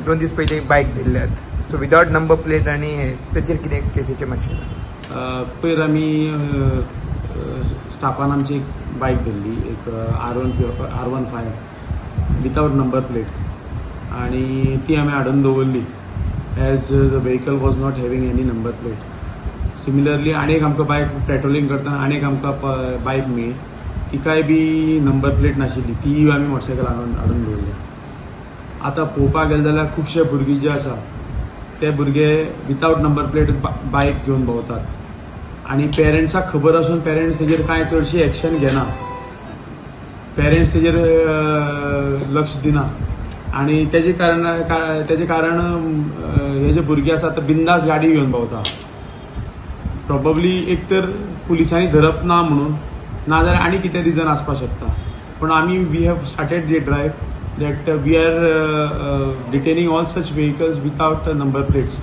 2 दीस पयलीं बायक धरल्यात, सो विदावट number plate आनी हे, तेचेर कितें केसीचें मातशें. पयर आमी स्टाफान आमची एक बायक धरली, एक R15 without number plate आनी ती आमी हाडून दवरली as the vehicle was not having any number plate. Similarly, आनी एक आमकां बायक पेट्रोलिंग करतना आनी एक आमकां बायक मेळ्ळी, तिकाय बी नंबर प्लेट नाशिल्ली. तीय आमी मोटरसायकल हाडून हाडून दवरल्या. आतां पळोवपाक गेले जाल्यार खुबशे भुरगीं जे आसा ते भुरगे विदावट नंबर प्लेट बायक घेवन भोंवतात आनी पेरंट्साक खबर आसून पेरंट्स तेजेर कांय चडशी एक्शन घेना, पेरंट्स तेजेर लक्ष दिना आनी तेजे कारण हे जे भुरगे आसा ते बिंदास गाडी घेवन भोंवता. प्रोबेबली एक तर पुलिसांनी धरप ना म्हणून, नाजाल्यार आनी कितें रिजन आसपाक शकता. पूण आमी we have started the drive that we are detaining all such vehicles without number plates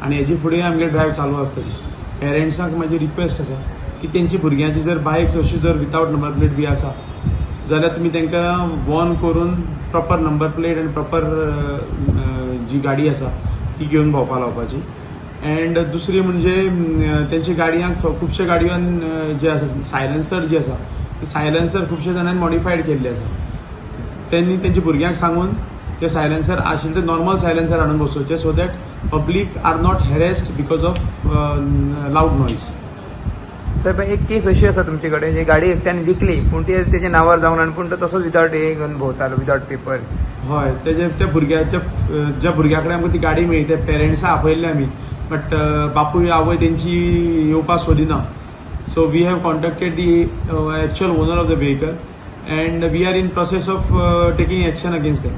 आनी हेजे फुडें आमगे ड्रायव चालू आसतली. पेरंट्सांक म्हाजी रिक्वेस्ट आसा की तेंची भुरग्यांची जर बायक्स अशी जर विदावट नंबर प्लेट बी आसा जाल्यार तुमी तांकां वॉर्न करून प्रॉपर नंबर प्लेट आनी प्रॉपर जी गाडी आसा ती घेवन भोंवपा लावपाची. अँड दुसरी म्हणजे तेंच्या गाडयांक, खुबशे गाडयान जे आसा सायलन्सर जे आसा, ते सायलन्सर खुबशे जाणांनी मॉडिफायड केल्ले आसा. तेंनी तेंच्या भुरग्यांक सांगून ते सायलन्सर आशिल्ले ते नॉर्मल सायलन्सर हाडून बसोवचे so that public are not harassed because of loud noise. साहेब, एक केस अशी आसा तुमचे कडेन, जी गाडी एकट्यान विकली पूण ती तेच्या नांवार जावना आनी पूण तो तसोच विदावट हे घेवन भोंवतालो, विदावट पेपर्स. हय, तेजे त्या भुरग्याच्या, ज्या भुरग्या कडेन आमकां ती गाडी मेळ्ळी त्या पेरंट्साक आपयल्ले आमी, बट बापूय आवय तेंची येवपाक सोदिना. So we have contacted the actual owner of the vehicle and we are in process of taking action against them.